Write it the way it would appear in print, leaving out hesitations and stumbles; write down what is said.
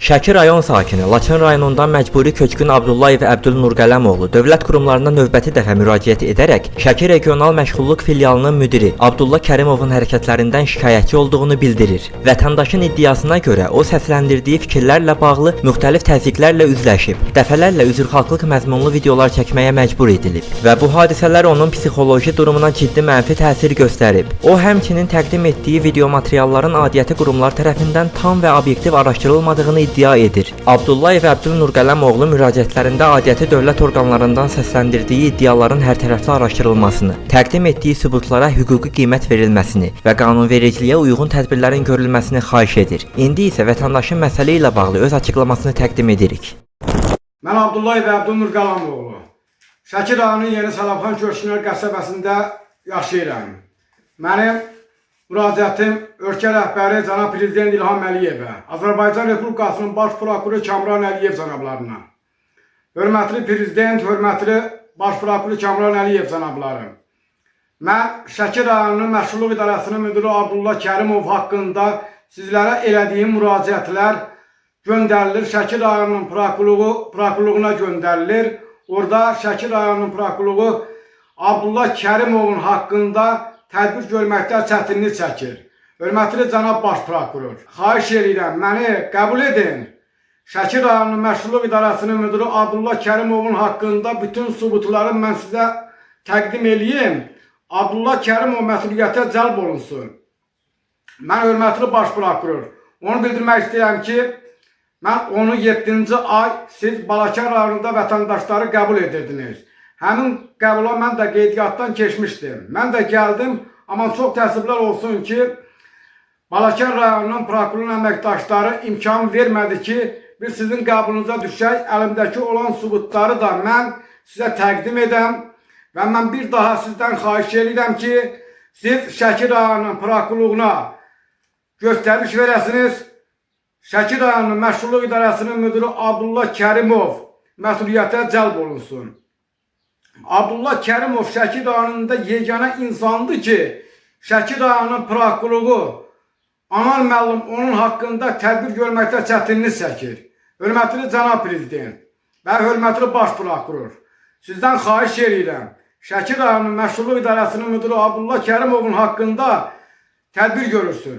Şəki rayon sakini Laçın rayonundan məcburi köçkün Abdullayev Əbdül Nurqələmoğlu dövlət qurumlarına növbəti dəfə müraciət edərək Şəki Regional Məşğulluq Filialının müdiri Abdullah Kərimovun hərəkətlərindən şikayətçi olduğunu bildirir. Vətəndaşın iddiasına görə o səsləndirdiyi fikirlərlə bağlı müxtəlif təzyiqlərlə üzləşib, dəfələrlə üzrxahlıq məzmunlu videolar çəkməyə məcbur edilib və bu hadisələr onun psixoloji durumuna ciddi mənfi təsir göstərib. O həmçinin təqdim etdiyi video materialların aidiyyəti qurumlar tərəfindən tam və obyektiv araşdırılmadığını iddia edir. Abdullayev Əbdül Nurqələmoğlu müraciətlərində aidiyyəti dövlət orqanlarından səsləndirdiyi iddiaların hərtərəfli araşdırılmasını, təqdim etdiyi sübutlara hüquqi qiymət verilməsini və qanunvericiliyə uyğun tədbirlərin görülməsini xahiş edir. İndi isə vətəndaşın məsələ ilə bağlı öz açıqlamasını təqdim edirik. Mən Abdullayev Əbdülnur Qalamoğlu. Şəki rayonunun Yeni Səlabxan Köçkünlər qəsəbəsində yaşayıram. Mənim müraciətim ölkə rəhbəri cənab prezident İlham Əliyevə, Azərbaycan Respublikasının baş prokuroru Kamran Əliyev cənablarına. Hörmətli prezident, hörmətli baş prokuror Kamran Əliyev cənabları. Mən Şəki rayonunun Məşğulluq İdarəsinin müdiri Abdullah Kərimov haqqında sizlərə elədiyim müraciətlər göndərilir. Şəki rayonunun prokurorluğuna göndərilir. Orada Şəki rayonunun prokurorluğu Abdullah Kərimovun haqqında tədbir görməkdə çətinlik çəkir. Hörmətli cənab baş prokuror, xahiş edirəm məni qəbul edin. Şəki rayonunun Məşğulluq İdarəsinin müdiri Abdullah Kərimovun haqqında bütün sübutları mən sizə təqdim eləyim. Abdullah Kərimov məsuliyyətə cəlb olunsun. Mən hörmətli baş prokuror, onu bildirmək istəyirəm ki, mən 17-ci ay siz Balakən rayonunda vətəndaşları qəbul edirdiniz. Həmin qəbula mən də qeydiyyatdan keçmişdim. Mən də gəldim, amma çox təəssüflər olsun ki, Balakən rayonunun prokurorun əməkdaşları imkan vermədi ki, biz sizin qəbulunuza düşək. Əlimdəki olan sübutları da mən sizə təqdim edəm və mən bir daha sizdən xahiş edirəm ki, siz Şəki rayonunun prokurorluğuna göstəriş verəsiniz. Şəki rayonunun Məşğulluq İdarəsinin müdiri Abdullah Kərimov məsuliyyətə cəlb olunsun. Abdullah Kərimov Şəki rayonunda yeganə insandır ki, Şəki rayonunun prokurorluğu Aman müəllim onun haqqında tədbir görməkdə çətinlik çəkir. Hörmətli cənab prezident və hörmətli baş prokuror, sizdən xahiş edirəm. Şəki rayonunun Məşğulluq İdarəsinin müdiri Abdullah Kərimovun haqqında tədbir görülsün.